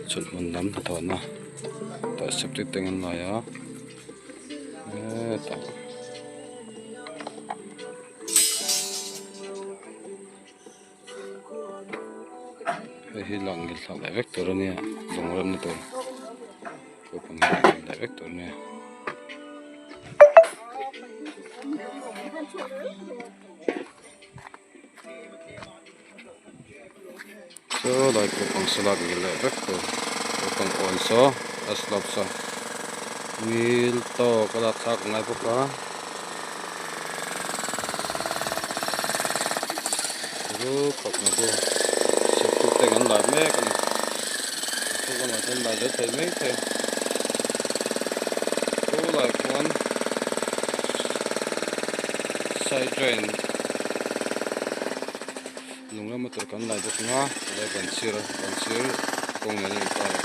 Chawlhhmun lam hnathawhna tah septic tank an lai a hetah hei hi lak ngil thlak leh vek tur a nia lung remna tur naupang hi lak ngil leh vek tur a nia. Saw lai naupang saw lak ngil leh vek tur naupang awn saw a slope saw ngil tawk a lak thlak a ngai bawk a ru khawp mai chu septic tank an lai mek a ni thuk lamah chuan lai zel thei maithei chu lai khuan side drain lung lama tur kan lai bawk ang a tilai ban sir ban sir kawng nen a inkar ah.